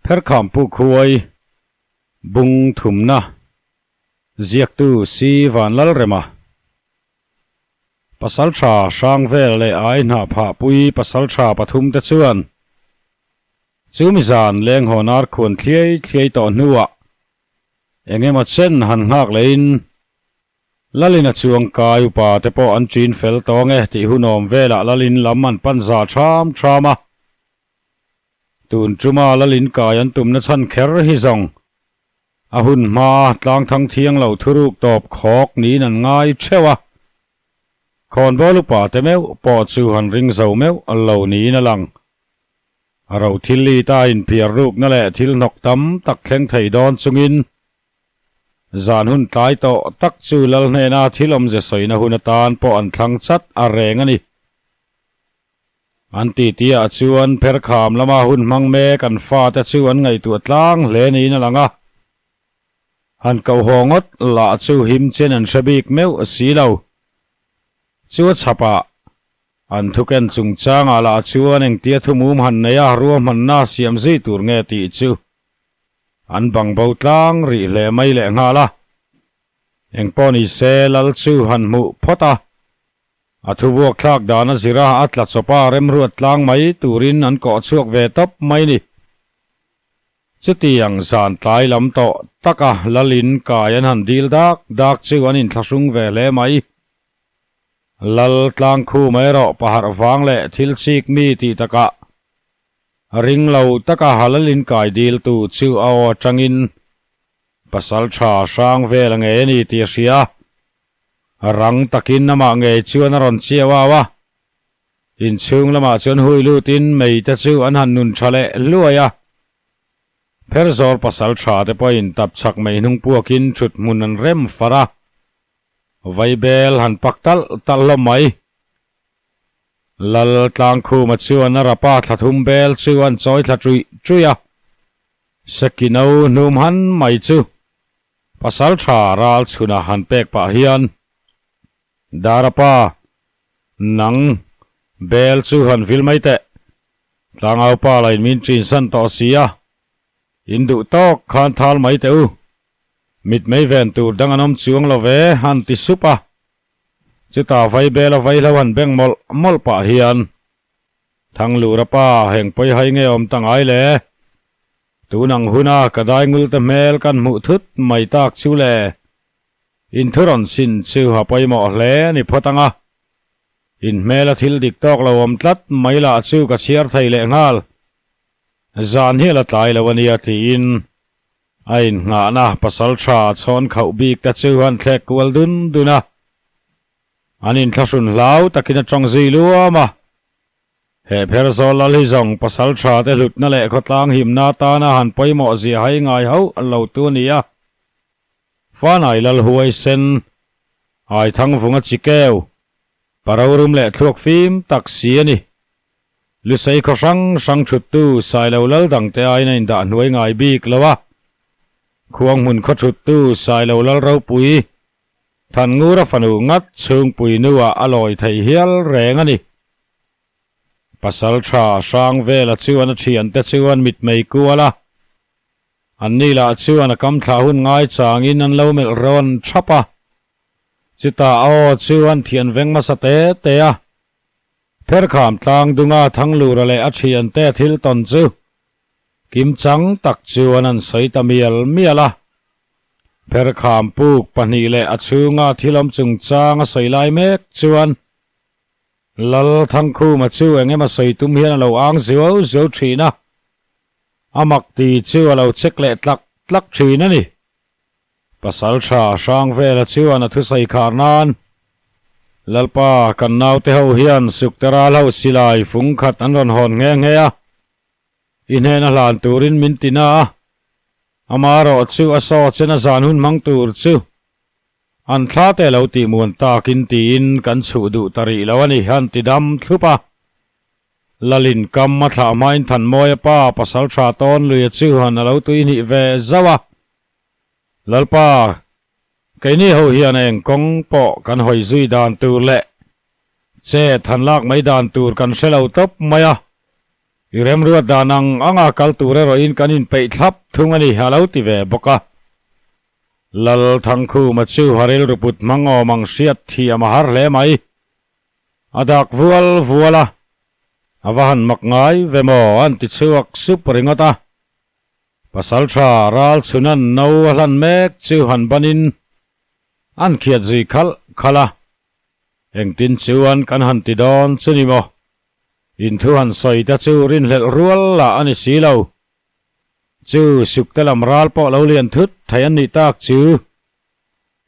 Pherkham Pu Khuai Bung Thumna Ziaktu Si Vanlalrema Pasaltha Hrangvel leh Ai Hnah Phahpui Pasaltha pathum te chuan chumi zan lenghawn ar khuan thliai thliai tawh hnuah engemaw chen han nghak lehin Lalin a chuang kai upa te pawh an chin fel tawng e tih hunawm velah Lalin lam an pan za ṭham ṭham a. Tun ṭuma Lalin kai an tumna chhan kher hi zawng a hun hmaa tlangthang thiang lo thuruk tawp khawk niin an ngai ṭheuh a. Khawnbawl upa te meuh pawh chu han ring zo meuh lo niin a lang. A ro thil lit a inphiar rukna leh thil hnawk tam tak thleng thei dawn chungin Zan hun tlai tawh tak chu Lal hnena thil awmze sawina hun atan pawh an thlang chat a reng a ni. An titi-ah chuan pherkham lama hun hmang mek an fate chu an ngaihtuah tlang hle niin a lang a. Han koh-haw ngawt lah chu him chen an hre bik meuh si lo. Chu a chhapah an thuken chungchangah lah chuan engtia thumum han nei a ruahmanna siam zui tur nge tih chu An bang bo tlang rih hle mai leh nghal a. Engpawh ni se Lal chu han hmuh phawt a. A thubuak thlak dan a zir a, a tla chawp a, remruat tlang mai turin an kawh chhuak ve tawp mai ni. Chutiang zan tlai lam tawh taka Lalin kai an han dil dak dak chu an inthlahrung ve hle mai. Lal tlang khum erawh paharh vang leh thil chik mi tih takah Ring lo taka Halalin kai diltu chu a aw atangin pasal tha hrang vel a ngei a ni tih a hria. Rang takin amah ngei chuan a rawn chiau au a. Inchhung lamah chuan hui lutin mei te chu an han nun tha leh hluai a. Pherzawl pasal tha te pawhin tap chak mei hnung puakin thut hmun an rem far a. Vaibel han pak talh talh hlawm mai. Lal Tlangkhuma chuan a rapa thla thum bel chu an chawi thla ṭuih ṭuih a, Sekino hnum han mai chu pasal ṭha ral chhuna han pek pah hian, Darapa, nang bel chu han vil mai teh, Tlangaupa la in min ṭin san tawh si a, in duh tawk khan thal mai teh u, mitmei ven tur dang an awm chuang lo ve, han ti sup a. Chutah Vaibel a vaihlo han beng mawlh mawlh pah hian Thanglura pa heng pawi hai nge awm ta ngai le? Tun ang huna ka daingul te hmel kan hmuh thut mai tak chu le. Inthu rawn sin chu a pawimawh hle a ni phawt ang a. In hmela thil dik tawk lo awm tlat mai lah chu ka chhiar thei leh nghal. Zan hi a la tlai lo a nia tiin A innghahna pasal tha chhawn khauh bik te chu an thlek kual dun dun a, an inthlahrun hlau takin a tawng zui luam a. He Pherzawl lal hi zawng pasal tha te hlutna leh khawtlang himna atana han pawimawh zia hai ngai hauh lo tu a ni a. Fanai lal huaisen, Aithangvunga chikeu, parorum leh thluak fim tak si a ni. Lusei khaw hrang hrang thuttu Sailo lal dangte aiin a indah hnuai ngai bik lo a. Khuang hmun khaw thuttu Sailo lal ropui Thanngura fanu ngat chhungpui nuah a lawi thei hial reng a ni. Pasal tha hrang vela chuan a thiante chuan mitmei kual a. Anni lah chuan a kam thlah hun ngai changin an lo melh rawn thap a. Chutah a aw chu an thian veng hmasa te te a. Pherkham tlang dunga Thanglura leh a thiante thil tawn chu kimchang tak chuan an sawi ta mial mial a. Pherkham puk pahnih leh a chhunga thil awm chungchang a sawi lai mek chuan Lal Thangkhuma chu eng emaw sawi tum hian a lo ang zuau zuau thin a, a mak ti chu a lo check leh tlak tlak thin a ni. Pasal tha Hrangvela chuan a thusawi khar nan, Lalpa, kan naute ho hian sukte ral ho silai fung khat an rawn hawn nghe nghe a, i hnena hlan turin min ti na a, amarawh chu a saw chen a zan hun hmang tur chu an thla te lo tih muan takin tiin kan chhuh duh ta rih lo a ni, han ti dam thlup a. Lalin kam a thlah hmain Thanmawia pa pasal tha tawn luia chu han a lo tuihnih ve zauh a. Lalpa, keini ho hian eng kawng pawh kan hawi zui dan tur leh chet han lak mai dan tur kan hre lo tawp mai a. I remruat dan ang anga kal tur erawhin kan inpeih thlap thung a ni, a lo ti ve bawk a. Lal Thangkhuma chu a rilru put hmang awm ang hriat thiam a har hle mai. A dak vual vual a, a va han mak ngai ve maw an ti chhuak sup ringawt a. Pasaltha ral chhunan no a hlan mek chu han banin an khiat zui khalh khalh a. Engtin chuan kan han ti dawn chu ni maw? Inthu han sawi te chu rinhlelh rual lah a ni si lo. Chu sukte lam ral pawh lo lian thut thei an nih tak chu.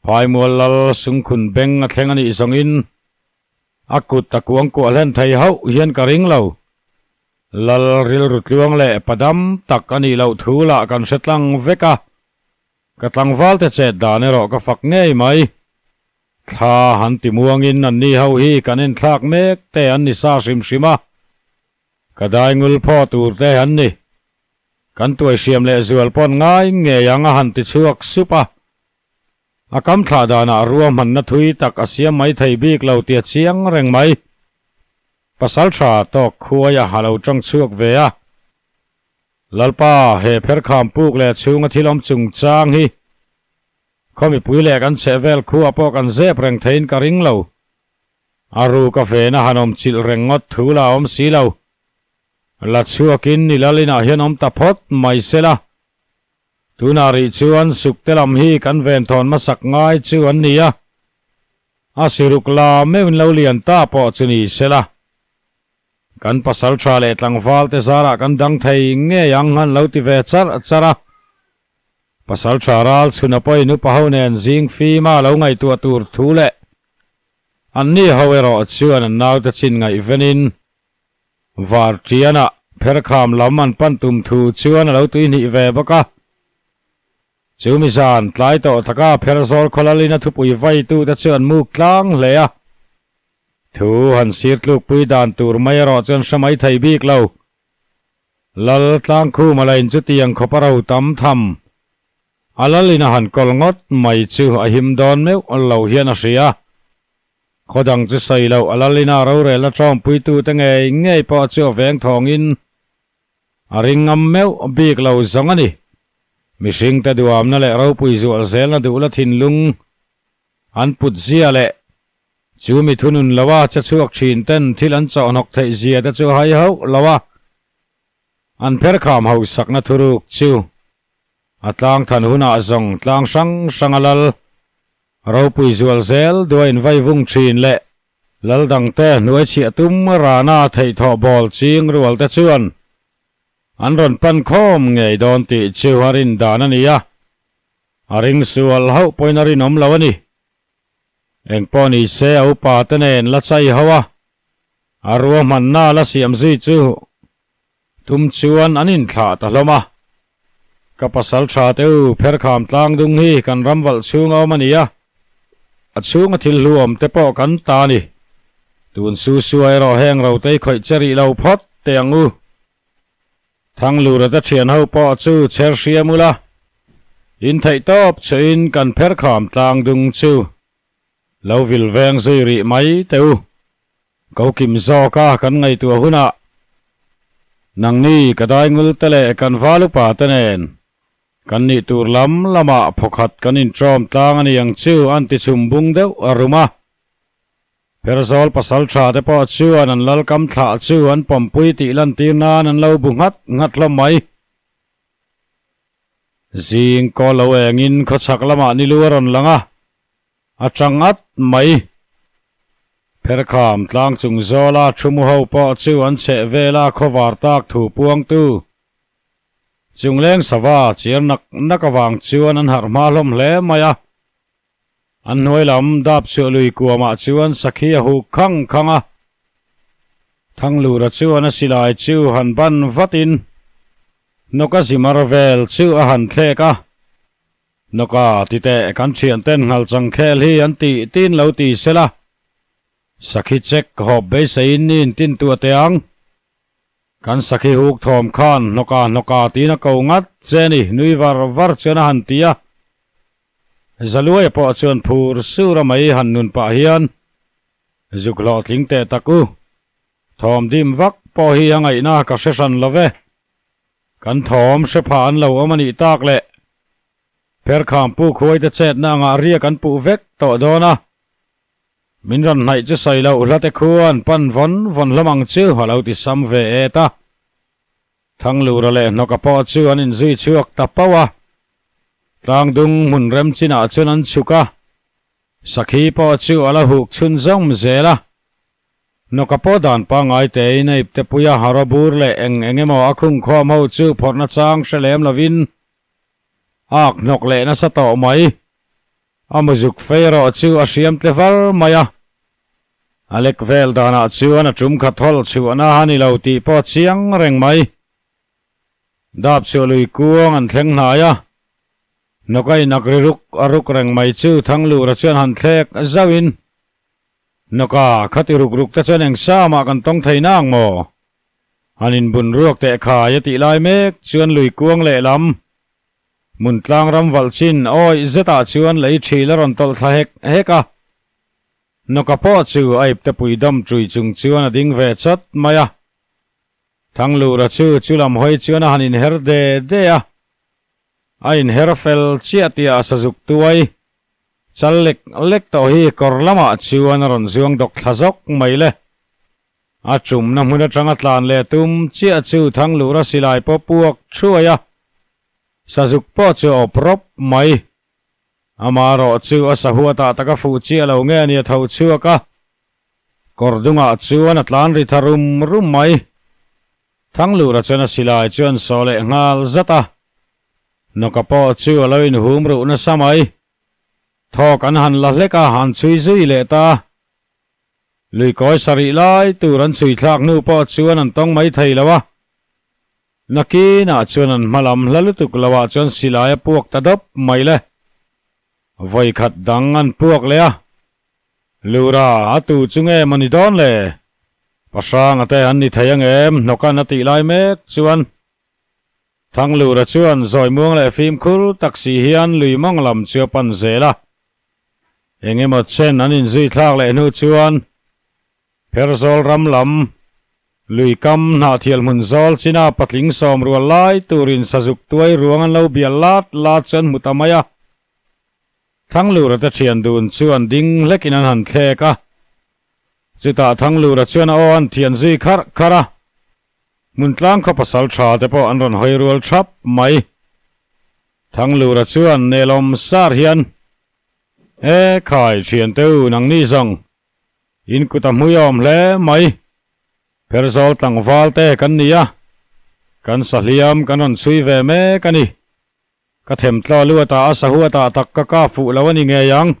Phaimual lal sungkhun beng a thleng a nih zawngin a kut a kuangkuah hlen thei hauh hian ka ring lo. Lal rilru tluang leh padam tak a nih loh thu lah kan hre tlang vek a. Ka tlangval te chet dan erawh ka fak ngei mai. Thla han ti muangin an ni ho hi kan enthlak mek te an ni sa hrim hrim a. Ka dai ngul phaw tur te an ni. Kan tuai hriam leh zual pawn ngai ngei ang a han ti chhuak sup a. A kam thlah danah ruahmanna thui tak a siam mai thei bik lo tia chiang reng mai. Pasaltha tawk khuaia a lo tawng chhuak ve a. Lalpa, he pherkham puk leh chhunga thil awm chungchang hi khaw mipui leh kan chheh vel khuah pawh kan zep reng theiin ka ring lo. A ruk a vena han awm chilh reng ngawt thu la awm si lo. La chhuakin ni Lalinah hian awm ta phawt mai se la. Tunah rih chuan sukte lam hi kan venthawn hmasak ngai chu an ni a. A siruk la meuhin lo lian ta pawh chu ni se la. Kan pasal tha leh tlangval te zarah kan dang thei ngei ang an lo ti ve char char a. Pasal tha ral chhun a pawhin upa ho nen zing fima lo ngaihtuah tur thu leh an ni ho erawh chuan an naute chin ngaihvenin var tianah pherkham lam an pan tum thu chuan a lo tuihnih ve bawk a. Chu mi zan tlai tawh taka Pherzawl khawlalin a thupui vaitute chu an muk tlang hle a. Thu han sir tlukpui dan tur mai erawh chuan hre mai thei bik lo. Lal tlangkhum a la in chutiang khawp a ro tam tham. A lalin a han kawl ngawt mai chu a him dawn meuh lo hian a hria. Khaw dang chu sawi loh a lalina rorel a tawngpuitute ngei ngei pawh chu a veng thawngin A ring ngam meuh bik lo zawng a ni. Mihringte duamna leh ropui zual zelna duhla thinlung an put zia leh chu mi thunun loa che chhuak thin ten thil an chawhnawk theih zia te chu hai hauh lo a, an pherkham hausakna thuruk chu a tlang than hunah zawng tlang hrang hrang a lal ropui zual zel duai invai vung thin leh lal dangte hnuai chhiah tum rana theihthawh bawl ching rual te chuan an rawn pan khawm ngei dawn tih chu a rin dan a ni a, a ring sual hauh pawhin a rinawm lo a ni. Engpawh ni se a upa te nen la chai ho a, a ruahmanna la siam zui chu Tum chuan an inthlah ta hlawm a. Ka pasal tha te u, Pherkham tlang dung hi kan ram valh chhung a awm a ni a, a chhunga thil hlu awm te pawh kan ta a ni. Tun su sua erawh heng rotei khawih che rih lo phawt teh ang u. Thanglura te thian ho pawh chu chher hriam ula, in theih tawp chuhin kan Pherkham tlang dung chu lo vil veng zui rih mai teh u. Ko kim zawk a kan ngaihtuah hunah nangni ka daingul te leh kan val upa te nen kan nih tur lam lamah phawkhat kan intawm tlang a ni ang chu an ti chhum bung deuh a rum a. Pherzawl pasal tha te pawh chuan an lalkam thlah chu an pawmpui tih lantir nan an lo bu nghat nghat hlawm mai. Zing kaw lo engin khawchhak lamah nilu a rawn lang a. A tang at mai. Pherkham tlang chung zawla thu mu ho pawh chu an chheh vela khawvar tak thu puangtu Chungleng sava chiar nak nak avang chuan an harh hma hlawm hle mai a. An hnuai lam dap chhuah lui kuamah chuan sakhi a huh khang khang a. Thanglura chuan a silai chu han ban vatin nawka zimar vel chu a han thlek a. Nawka ti teh kan thianten nghalchang khel hi an tih tin lo ti sela, sakhi chek hawp beiseiin ni in tin tuah teh ang. Kan sakhi huk thawm khan hnawka hnawka tiin a ko ngat che ni nui var var chuan a han ti a. Zaluaia pawh chuan phur sur a mai han nun pah hian zuk hlawhtling teh tak u. Thawm dim vak pawh hi a ngaihna ka hre hran lo ve. Kan thawm hre pha an lo awm a nih tak le. Pherkham pu khuaite chetna angah riak an puh vek tawh dawn a. Min rawn hnaih chu sawi loh hla te khuan pan vawn vawn hlawm ang chu a lo ti sam ve et a. Thanglura leh hnawka pawh chu an inzui chhuak ta pauh a. Tlangdung hmun rem chinah chuan an chhuk a. Sakhi pawh chu a la huk chhun zawng zel a. Hnawka pawh dan pangngai tein a ipte puia haraw bur leh eng eng emaw a khung khawm ho chu phawrhna chang hre lem lovin a ak hnawk leh nasa tawh mai. A muzuk fei erawh chu a hriam tle var mai a, a lek vel danah chuan a tum khat hawl chhuahna a ni lo tih pawh a chiang reng mai. Dap chhuah lui kuang an thleng hnai a, hnawk a inak ri ruk a ruk reng mai chu Thanglura chuan han thlek zauhin, Hnawka khati ruk ruk te chuan eng samah kan tawng thei nang maw? Han inbun ruak teh khai a tih lai mek chuan lui kuang lehlam Hmun tlang ram valh chin awih zetah chuan lei thil a rawn tawlh thla hek hek a. Nawka pawh chu a ipte pui dam ṭui chung chuan a ding ve chawt mai a. Thanglura chu chu lam hawi chuan a han inher de de a. A inher fel chiah tih a sazuk tuai chal lek lek tawh hi kawr lamah chuan a rawn zuang dawk thla zawk mai le. A ṭumna hmun aṭanga tlan leh tum chiah chu Thanglura silai pawh puak thuai a. Sazuk pawh chu a awp rawp mai. Ama erawh chu a sahuatah tak a fuh chiah lo nge ni a tho chhuak a. Kawr dungah chuan a tlan ri tha rum rum mai. Thanglura chuan a silai chu an sawh leh nghal zat a. Nawka pawh chu a lo inhum ruh nasa mai. Thawk an han la hlek a, han chhui zui leh ta. Luikawi sarih lai tur an chhui thlak hnu pawh chuan an tawng mai thei lo a. Nakinah chuan an hma lam hla lutuk lo ah chuan silai a puak ta dawp mai le. Vawi khat dang an puak leh a. Lura a tu chu nge maw ni dawn le? Pahranga te an ni thei ang em? Hnawkan a tih lai mek chuan Thanglura chuan zawi muang leh fimkhur tak si hian lui mawng lam chu a pan zel a. Eng emaw chen an inzui thlak leh hnu chuan Pherzawl ram lam, lui kam hnahthial hmun zawl china patling sawm rual lai turin sazuk tuai ruang an lo bial lat lat chu an hmu ta mai a. Thanglura te thian dun chu an ding hlekin an han thlek a. Chutah Thanglura chuan a aw an thian zui kharh kharh a. Hmun tlang khaw pasal tha te pawh an rawn hawi rual thap mai. Thanglura chuan nelawm sar hian, E khai thiante u nangni zawng In kut a hmui awm hle mai. Pherzawl tlangval te kan ni a, kan sahliam kan rawn chhui ve mek a ni. Ka themtlaw luatah a sahuatah tak ka ka fuh lo a ni ngei ang.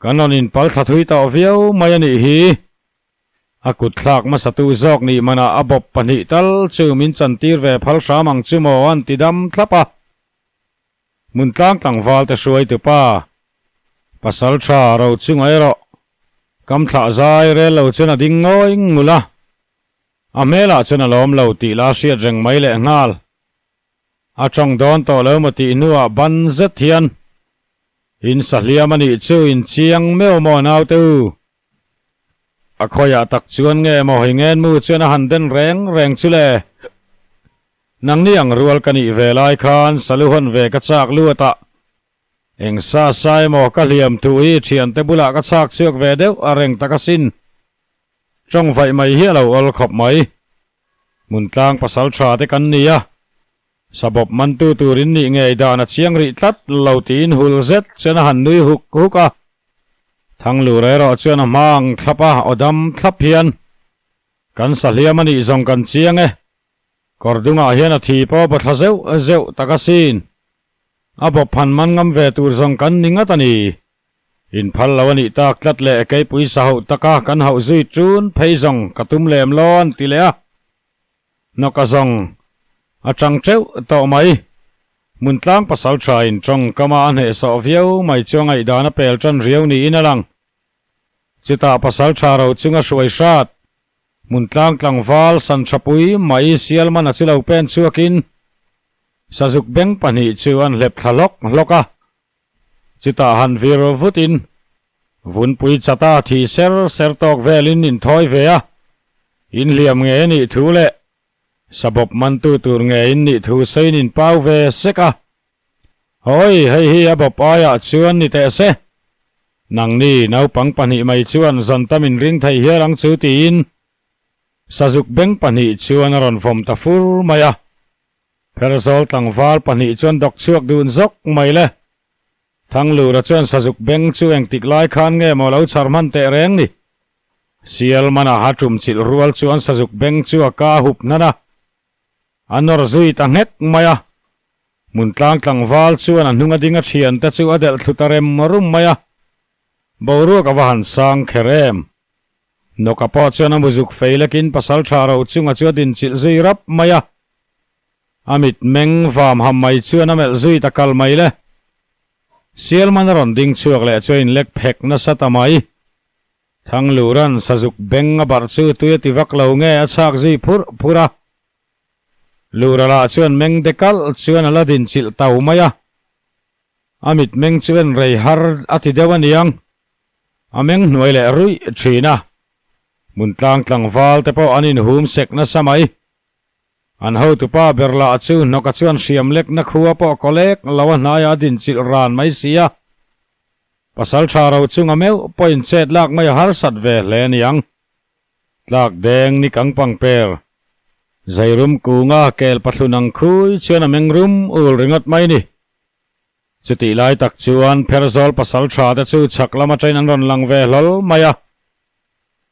Kan rawn inpal thla thui tawh viau mai a nih hi. A kut thlak hmasatu zawk nih manah a bawp pahnih tal chu min chantir ve phal hram ang chu maw an ti dam thlap a. Hmun tlang tlangval te hruaitu pa, pasal tha ro chunga erawh kam thlah zai rel lo chuan a ding ngawi ngul a, a hmelah chuan a lawm lo tih la hriat reng mai leh nghal. A tawng dawn tawh lo maw tih hnuah ban zet hian in sahliam a nih chu in chiang meuh maw naute u? A khawiah tak chuan nge maw hei ngenmu chuan a han den reng reng chu le? Nangni ang rual ka nih ve lai khan salu hawn ve ka chak luat a, eng sa sa emaw ka hliam thu hi thiante bulah ka chhak chhuak ve deuh a reng tak asin. Tawng vaih mai hi a lo awl khawp mai. Hmun tlang pasal tha te kan ni a, sabawp mantu turin nih ngei dan a chiang rih tlat lo tiin hul zet chuan a han nui huk huk a. Thanglur erawh chuan a hma ang thlap a, aw dam thlap hian, Kan sahliam a nih zawng kan chiang e, Kawr dungah hian a thi pawh baw thla zeuh zeuh tak asin. A bawp han man ngam ve tur zawng kan ni ngat a ni. Inphal lo a nih tak tlat leh keipui sa hauh taka kan hauh zui ṭun phei zawng ka tum lem lo an ti leh a. Hnawka zawng a ṭang ṭeuh tawh mai. Hmuntlang pasal ṭha in ṭawngkama a hnehsawh viau mai chu a ngaihdan a pel ṭan riau niin a lang. Chutah pasal ṭha ro chunga hruai hrat Hmun tlang tlangval san thapui mai sial man a chu lo pen chhuakin sazuk beng pahnih chu an hlep thla hlawk hlawk a. Chutah han vir vutin vunpui chata thi ser ser tawk velin inthawi ve a. In hliam ngei a nih thu leh sabawp mantu tur ngei in nih thu sawiin in pau ve sek a. Hawi, hei hi a bawp aiah chuan ni teh se. Nangni naupang pahnih mai chuan zawn tam in ring thei hial ang chu tiin sazuk beng pahnih chuan a rawn vawm ta fur mai a. Pherzawl tlangval pahnih chuan dawk chhuak dun zawk mai le. Thanglura chuan sazuk beng chu engtik lai khan nge maw lo chhar hman teh reng ni. Sial mana ha tum chilh rual chuan sazuk beng chu a ka hup hnan a, a nawr zui ta nghek mai a. Hmun tlang tlangval chuan a hnung a ding a thiante chu a delh thlu ta rem rum mai a. Boruak a va han sang kher em. Nawka pawh chuan a muzuk fei lekin pasal tha ro chunga chu a din chilh zui rap mai a. A mit meng vam ham mai chuan a melh zui ta kal mai le. Sialman a rawn ding chhuak leh chu a inlek phek nasa ta mai. Thanglura'n sazuk beng a barh chu tui a ti vak lo nge a chhak zui phurh phurh a. Lura lah chuan meng de kalh chuan a la din chilh tau mai a. A mit meng chu en rei har a ti deuh a niang. A meng hnuai leh ruih thin a. Hmun tlang tlangval te pawh an inhum sek nasa mai. An hotupa ber lah chu hnawka chuan hriam lekna khua pawh kaw lek lo a hnaiah a dinchilh ran mai si a. Pasal tha ro chunga meuh pawhin chet lak mai a harsat ve hle aniang. Tlak deng ni kang pang per. Zairum kunga kel pathlun ang khui chuan a meng rum ul ringawt mai ni. Chutih lai tak chuan Pherzawl pasal tha te chu chhak lam atangin an rawn lang ve hlawl mai a.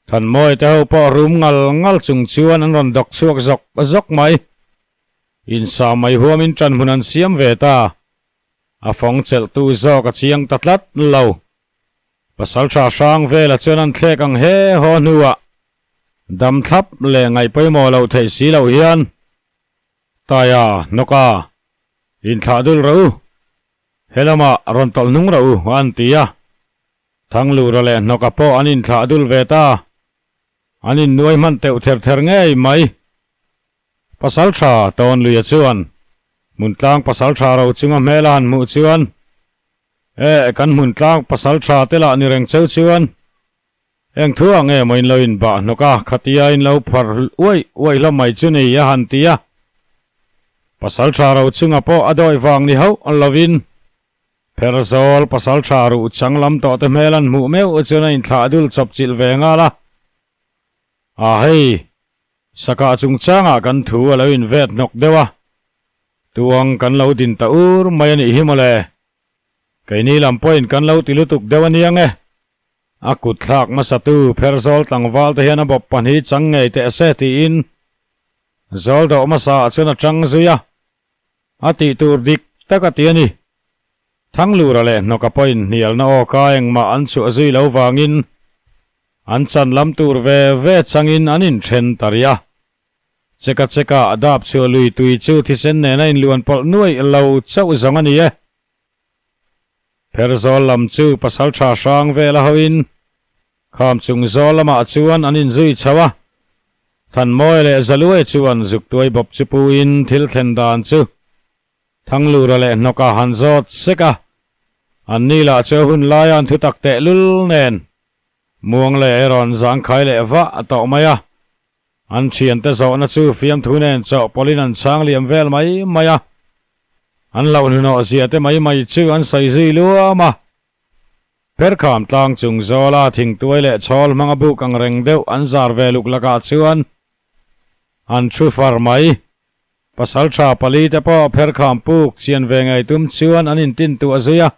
Thanmawi te ho pawh rum ngal ngal chung chuan an rawn dawk chhuak zawk zawk mai. Insa mai huamin ṭan hmun an siam ve ta. A fawng chelhtu zawk a chiang ta tlat lo. Pasal tha hrang vela chuan an thlek ang he haw hnuah dam thlap leh ngaih pawimawh loh theih si loh hian Taia, hnawka, inthlah dul rawh u, helamah rawn tawlh hnung rawh u, an ti a. Thanglura leh hnawka pawh an inthlah dul ve ta. An innuai hman teuh ther ther ngei mai. Pasaltha Tawnluia chuan Hmuntlang pasaltha ro chunga hmel a han hmuh chuan, Eh, kan Hmuntlang pasaltha te lah ni reng cheu chuan Eng thu ah nge maw in lo in bah hnawk a, khatia in lo phar uaih uaih hlawm mai chu ni a han ti a. Pasal tha ro chunga pawh a dawi vang ni hauh lovin Pherzawl pasal tha ruh chang lam tawh te hmel an hmuh meuh chuan a inthlah dul chawp chilh ve nghal a. A hei, sakah chungchangah kan thu a lo invet hnawk deuh a, tuang kan lo din ta ur mai a nih hi mawle. Keini lam pawhin kan lo ti lutuk deuh a nia nge? A kut thlak hmasatu Pherzawl tlangval te hian a bawp pahnih chang ngei teh se tiin zawl dawh hmasa ah chuan a chang zui a, a tih tur dik tak a ti a ni. Thanglura leh hnawka pawhin hnialna awka engmah an chhuah zui lo vangin an chan lam tur ve ve changin an inthen ta rih a. Cheka cheka a dap chhuah lui tui chu thisen nena inluan pawlh nuaih lo chauh zawng a ni e. Pherzawl lam chu pasal tha hrang vel a hoin kham chung zawl lamah chuan an inzui chho a. Thanmawi leh Zaluai chuan zuktuai bawp chu puin thil thlen dan chu Thanglura leh hnawka han zawt sek a. Anni lah chu a hun laia an thutak tehlul nen muang leh erawn zangkhai leh vah tawh mai a. An thiante zawhna chu fiamthu nen chawhpawlhin an chhang liam vel mai mai a, an loh hnuhnawh zia te mai mai chu an sawi zui luam a. Pherkham tlang chung zawla thingtuai leh chhawl hmanga buk ang reng deuh an zar ve luk lakah chuan an thu far mai. Pasal tha pali te pawh pherkham puk chian ve ngei tum chuan an intintuah zui a,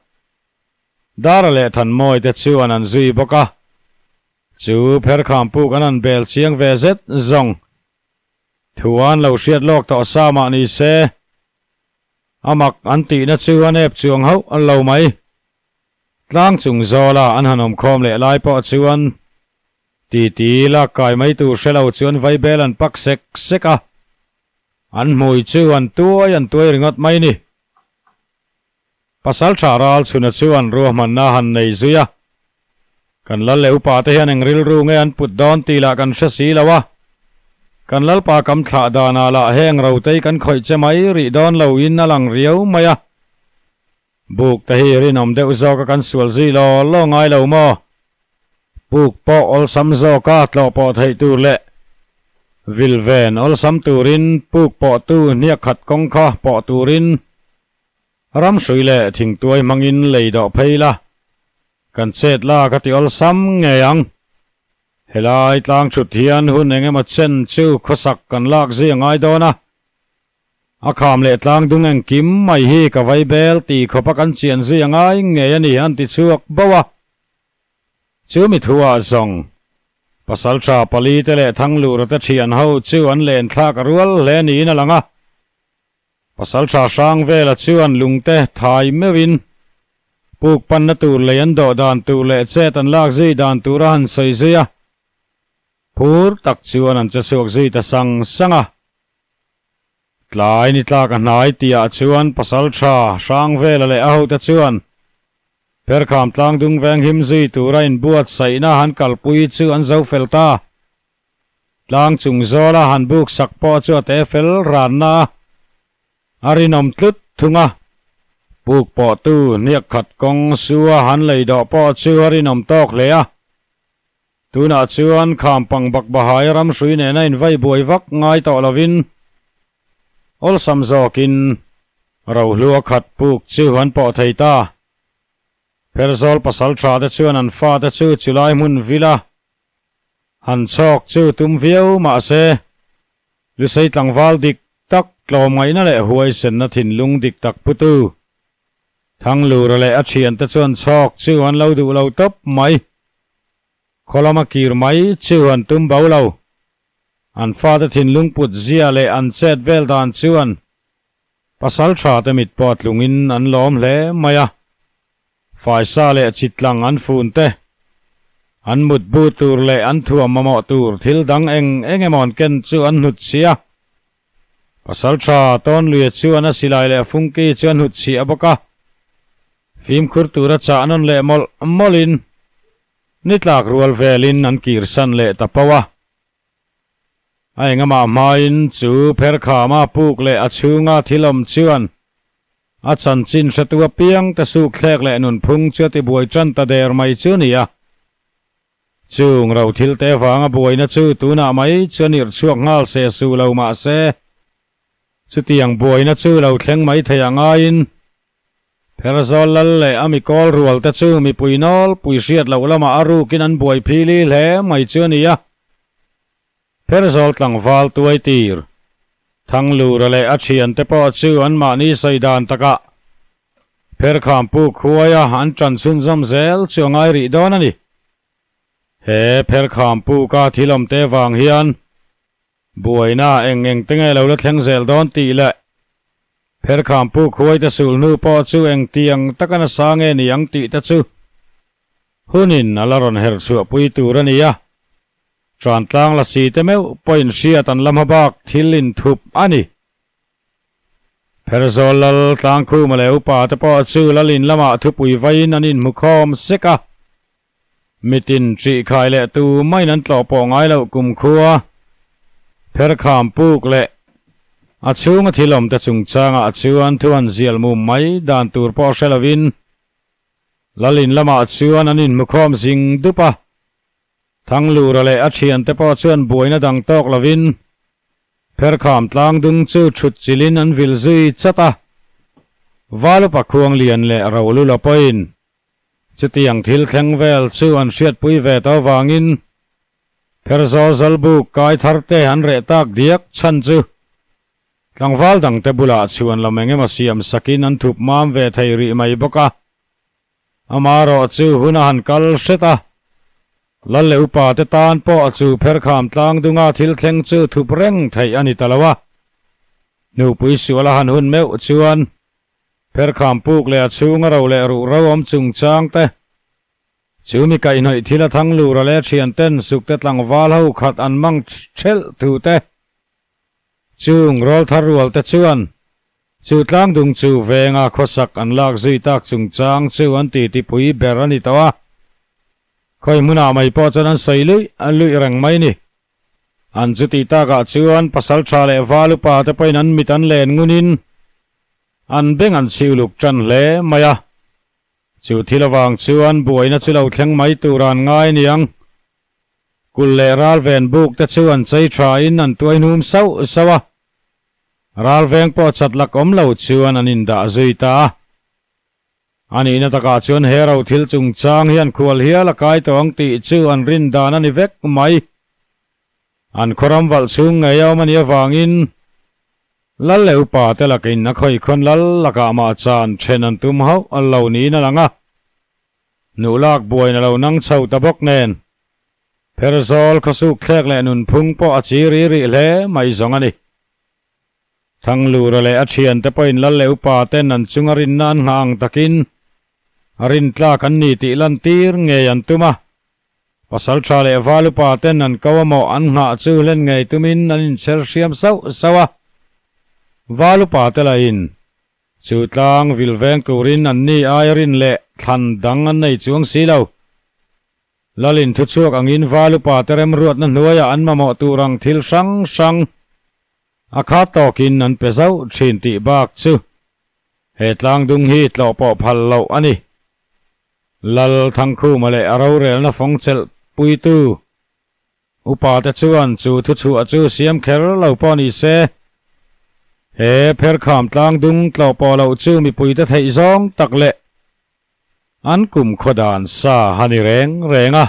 Dara leh Thanmawi te chuan an zui bawk a. Chu pherkham puk an han bel chiang ve zet zawng. Thu an lo hriat lawk tawh sa mah ni se, a mak an tihna chu a nep chuang hauh lo mai. Tlang chung zawla an han awmkhawm leh lai pawh chuan titi lak kai mai tur hre lo chuan vaibel an pak sek sek a, an hmui chu an tuai an tuai ringawt mai ni. Pasal tha ral chhuna chuan ruahmanna han nei zui a, Kan lal leh upa te hian eng rilru nge an put dawn tih lah kan hre si lo a, kan lalpa kam thlah danah lah heng rotei kan khawih che mai rih dawn lo in a lang riau mai a, buk te hi rinawm deuh zawk a kan sual zui law law ngai lo maw? Puk pawh awlsam zawka tlawh pawh theih tur leh. Vilven awlsam turin puk pawhtu hniak khat kawng kha pawh turin ram hrui leh thingtuai hmangin lei dawh phei la, kan chet la ka ti awlsam ngei ang. Helai tlang thut hian hun eng emaw chen chu khawsak kan lak zui a ngai dawn a, a kham leh tlang dung engkim mai hi ka vai bel ti khawpa kan chian zui a ngai ngei a ni an ti chhuak bauh a. Chu mi thuah zawng, pasaltha pali te leh Thanglura te thian ho chu an len thlak a rual hle niin a lang a. Pasaltha hrang vela chuan lungte thai meuhin puk panna tur lei an dawh dan tur leh chet an lak zui dan tur a han sawi zui a. Phur tak chuan an che chhuak zui ta sang sang a. Tlai ni tlak a hnai tihah chuan pasaltha Hrangvela leh a hote chuan Pherkham tlangdung veng him zui tura inbuatsaihna han kalpui chu an zo fel ta. Tlang chung zawla han buk sak pawh chu a te fel ranna a, a rinawm tlut thung a. Puk pawhtu hniak khat kawng sua han lei dawh pawh chu a rinawm tawk hle a. Tunah chuan Khampang Bakbahai ramhrui nena invai buai vak ngai tawh lovin awlsam zawkin rohlua khat puk chu an pawh thei ta. Pherzawl pasal tha te chuan an fate chu chulai hmun vila han chhawk chu tum viau mahse Lusei tlangval dik tak tlawmngaihna leh huaisenna thinlung dik tak putu Thanglura leh a thiante chuan chhawk chu an lo duh lo tawp mai. Khaw lama kir mai chu an tum bo lo. An fate thinlung put zia leh an chet vel dan chuan pasal tha te mit pawh tlungin an lawm hle mai a. Faisa leh chitlang an fun te, an mutbu tur leh an thuam mamawh tur thil dang eng eng emaw an ken chu an hnut chhia. Pasal tha Tawnluia chuan a silai leh fungki chu a hnut chhiah bawk a. Fimkhur tura chah nawn leh mawlh mawlhin Ni tlak rual velin an kirsan leh ta pauh a. A engamah hmain chu pherkhama puk leh a chhunga thil awm chuan a chanchin hretu apiang te sukthlek leh nunphung chu a tibuai tan ta der mai chu a ni a. Chung ro thil te vanga buaina chu tunah mai chuan irh chhuak nghal se su lo mah se, chutiang buaina chu lo thleng mai thei a ngaiin Pherzawl lal leh a mikawl rual te chu mipui nawlpui hriat loh lamah a rukin an buai phili hle mai chu a ni a. Pherzawl tlangval tuai tir Thanglura leh a thiante pawh chu anmahni sawi dan takah Pherkham puk huaia an ṭan chhunzawm zel chu a ngai rih dawn a ni. He Pherkham puka thil awmte vang hian Buaina eng eng te nge lo la thleng zel dawn tih leh Pherkham puk huaite sul hnu pawh chu eng tiang taka nasa nge ni ang tih te chu hunin a la rawn herh chhuahpui tur a ni a. Ṭantlang la si te meuh pawhin hriat an la hma bak thil inthup a ni. Pherzawl lal Tlangkhuma leh upa te pawh chu lalin lamah thupui vaiin an inhmukhawm sek a. Mitin ṭih khai leh tu maiin an tlawh pawh ngai loh kumkhua pherkham puk leh a chhunga thil awmte chungchangah chuan thu han zial mum mai dan tur pawh hre lovin Lalin lamah chuan an inhmukhawm zing dup a. Thanglura leh a thiante pawh chuan buaina dang tawk lovin pherkham tlang dung chu thut chilhin an vil zui chat a. Valupa Khuanglian leh Rolula pawhin Chutiang thil thleng vel chu an hriatpui ve ta avangin Pherzawl Zawlbuk kai thar te an reh tak diak chhan chu tlangval dangte bulah chhuan lam eng emaw siam sakin an thup mam ve thei rih mai bawk a. Amaherawh chu hun a han kal hret a, Lal leh upa te tan pawh chu Pherkham tlangdunga thil thleng chu thup reng theih a ni ta lo a. Hnupui sual a han hun meuh chuan Pherkham puk leh a chhunga ro leh ruh ro awm chungchang te, chu mi kaihhnawih thil a thang lura leh thian ten sukte tlangval ho khat an mang thelh thu te, chung rawl thar rual te chuan chu tlangdung chu venga khawsak an lak zui tak chungchang chu an titi pui ber a ni tawh a. Khawi hmunah mai pawh chuan an sawi luih luih reng mai ni. An chuti takah chuan pasal tha leh val upa te pawhin an mit an len ngunin An beng an chhiu luk tan hle mai a, chu thil avang chuan buaina chu lo thleng mai tur an ngai aniang. Kulh leh ralven buk te chu an chei tha in an tuai hnum sauh sauh a, ralveng pawh chat lak awm lo chuan an indah zui ta a. A nihna takah chuan he ro thil chungchang hian khual hial a kai tawh ang tih chu an rin dan a ni vek mai. An khawram valh chhung ngei a awm a nih avangin Lal leh upa te lakin a khawikhawn lal lakah mah chan then an tum hauh lo niin a lang a. Hnuh lak buain a lo nang chho ta bawk nen Pherzawl khawsuk thlek leh nunphung pawh a chi ri rih hle mai zawng a ni. Thanglura leh a thiante pawhin lal leh upa ten an chunga rinna an nghah ang takin a rintlak an ni tih lantir ngei an tum a. Pasaltha leh val upa ten an ko amaw an nghah chu hlen ngei tumin an inchher hriam sauh sauh a. Val upa te lahin chu tlang vil veng turin an ni aia rin leh thlan dang an nei chuang si lo. Lalin thuchhuak angin val upa te remruatna hnuaiah an mamawh tur ang thil hrang hrang A khat tawkin an pe zauh thin tih bak chu he tlangdung hi tlawh pawh phal loh a ni. Lal Thangkhuma leh a rorelna fawng chelh puitu upa te chuan chu thuchhuah chu siam kher lo pawh ni se, he pherkham tlangdung tlawh pawh loh chu mipuite theih zawng tak leh an kum khaw dan sa a ni reng reng a.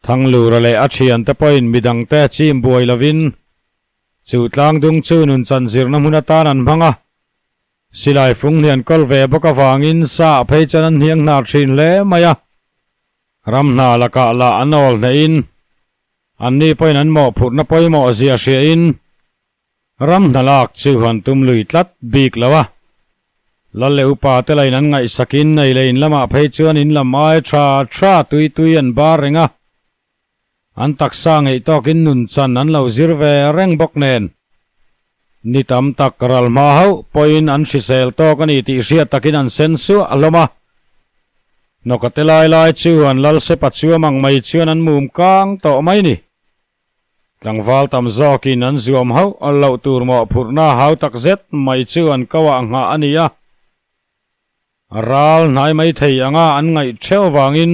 Thanglura leh a thiante pawhin midangte chim buai lovin chu tlangdung chu nunchan zirna hmun atan an hmang a, silai fung hnian kawl ve bawk avangin sa ah phei chuan an hniang hnar thin hle mai a, ram hna lakah lah an awl hnehin anni pawhin an mawhphurhna pawimawh zia hriahin Ram hna lak chu han tum lui tlat bik lo a, Lal leh upa te lain an ngaihsakin nei leh in lamah phei chuan in lam ai tha tha tui tui an bar reng a, an taksa ngeih tawkin nun chan an lo zir ve reng bawk nen. Ni tam tak ral hma hauh pawhin an hrisel tawk a ni tih hriat takin an sen suah hlawm a, hnawka te lai lai chu an lal sepa chuam ang mai chuan an mum kang tawh mai ni. Tlangval tam zawkin an zuam hauh loh tur mawhphurhna hau tak zet mai chu an koah nghah a ni a. Ral hnai mai thei anga an ngaih theuh avangin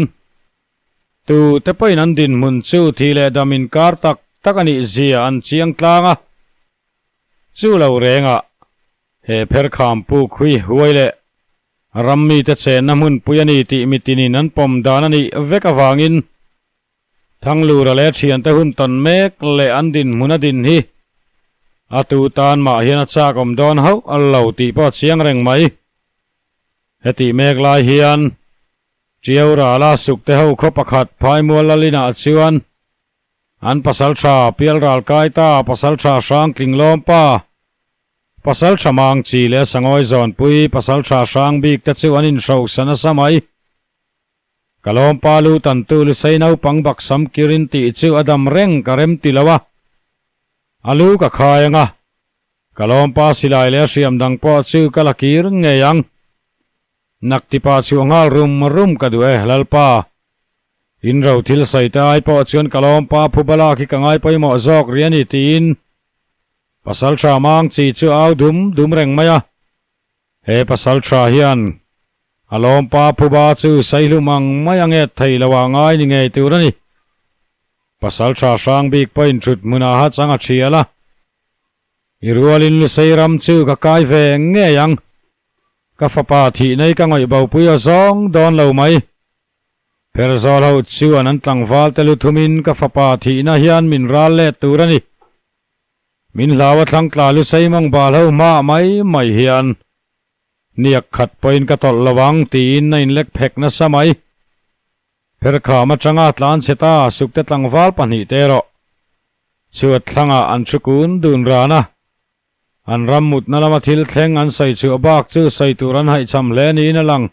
tute pawhin an dinhmun chu thi leh dam inkar tak tak a nih zia an chiang tlang a. Chu lo rengah he pherkham puk hui huai leh ram mite chenna hmunpui a ni tih mitinin an pawm dan a nih vek avangin Thanglura leh thiante hun tawn mek leh an dinhmun a din hi a tu tan mah hian a chak awm dawn hauh a lo tih pawh a chiang reng mai. Hetih mek lai hian Tiau rala sukte ho khaw pakhat Phaimual Lalinah chuan an pasaltha Pialral Kaita, pasaltha Hrangtling Lawmpa, pasaltha Mangchi leh Sangawi Zawnpui, pasaltha Hrangbik te chu an inhrosa nasa mai. Ka lawmpa lu tantu lusei naupang baksam kirin tih chu a dam reng ka rem ti lo a, a lu ka khai ang a, ka lawmpa silai leh a hriam dang pawh chu ka la kir ngei ang. Naktipa chhuah nghal rum rum ka duh e, Lalpa. In ro thil sawi te ai pawh chuan ka lawmpa phuba lak hi ka ngai pawimawh zawk rih a ni tiin Pasaltha Mangchi chu a au dum dum reng mai a. He pasaltha hian a lawmpa phuba chu saihlum ang mai a nget thei lo ah ngai ni ngei tur a ni. Pasaltha hrang bik pawhin thut hmunah ha chang a thial a, I rualin Lusei ram chu ka kai ve ngei ang. Ka fapa thih nei ka ngawih bopui aw zawng dawn lo mai. Pherzawl ho chuan an tlangval te lu thumin ka fapa thihna hian min ral let tur a ni. Min hlau a thlang tla lusei mawng bal ho hma mai mai hian hniak khat pawhin ka tawlh lo ang tiin a inlek phek nasa mai. Pherkham atanga tlan chhe ta sukte tlangval pahnihte erawh chhuat thlangah an thu kun dun ran a. An ram mutna lama thil thleng an sawi chhuah bak chu sawi tur an haihcham hle niin a lang.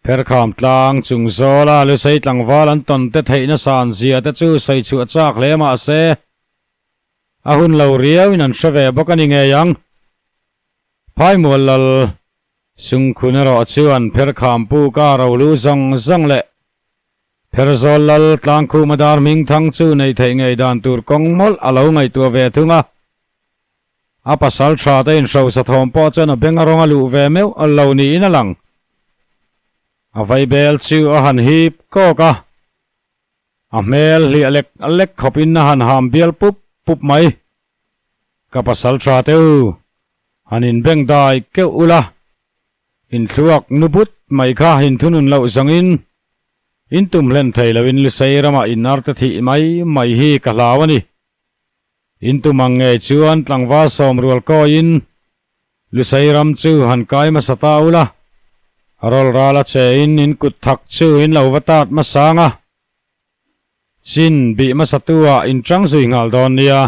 Pherkham tlang chung zawla lusei tlangval an tawn te theihna san zia te chu sawi chhuah chak hle mah se, A hun lo riauin an hre ve bawk a ni ngei ang. Phaimual lal Sungkhun erawh chuan Pherkham pu ka rolu zawng zawng leh Pherzawl lal Tlangkhuma dar hming thang chu neih theih ngei dan tur kawng mawlh a lo ngaihtuah ve thung a. A pasal tha te inhrosa thawm pawh chuan a beng a rawng a luh ve meuh lo niin a lang. A vaibel chu a han hip kawk a. A hmel hliah lek lek khawpin a han ham bial pup pup mai. Ka pasal tha te u, han inbeng dai keuh ula, inthluak nu but mai kha inthunun loh zawngin in tum hlen thei loin Lusei ramah in arte thih mai mai hi ka hlau a ni. In tum ang ngei chuan tlangval sawmrual kawiin Lusei ram chu han kai hmasa ta ula, rawl ral a che in in kut thak chu in lo va tat hmasang a, chin bih hmasa tu ah in chang zui nghal dawn nia.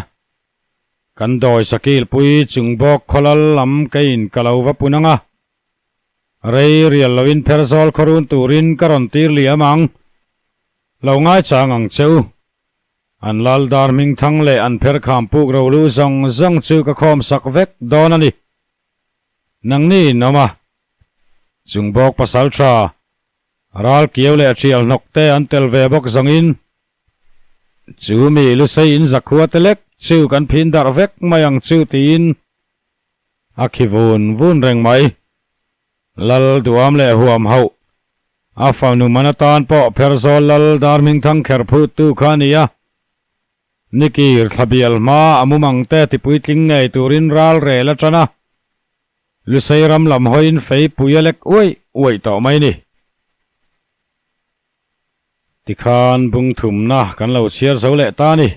Kan dawi sakil pui chung bawk khawlal lam keiin ka lo va pun ang a, rei rial loin pherzawl khawrun turin ka rawn tir liam ang, lo ngaichang ang che u. An lal dar hming thang leh an pher kham puk ro lu zawng zawng chu ka khawm sak vek dawn a ni. Nangni in awm a. Chung bawk pasal tha, ral kiau leh thial hnawk te an tel ve bawk zawngin chu mi lusei in zakhua te lek chu kan phin darh vek mai ang chu tiin a khi vun vun reng mai. Lal duam leh huam hauh. A fanu man atan pawh Pherzawl Lal Darhmingthang kher phut tu kha a ni a. Nikir thlabial hma a mumang te tipuitling ngei turin ral rel a tan a. Lusei ram lam hawiin fei pui a lek uaih uaih tawh mai ni. Tikhan bung thumna kan lo chhiar zo leh ta a ni.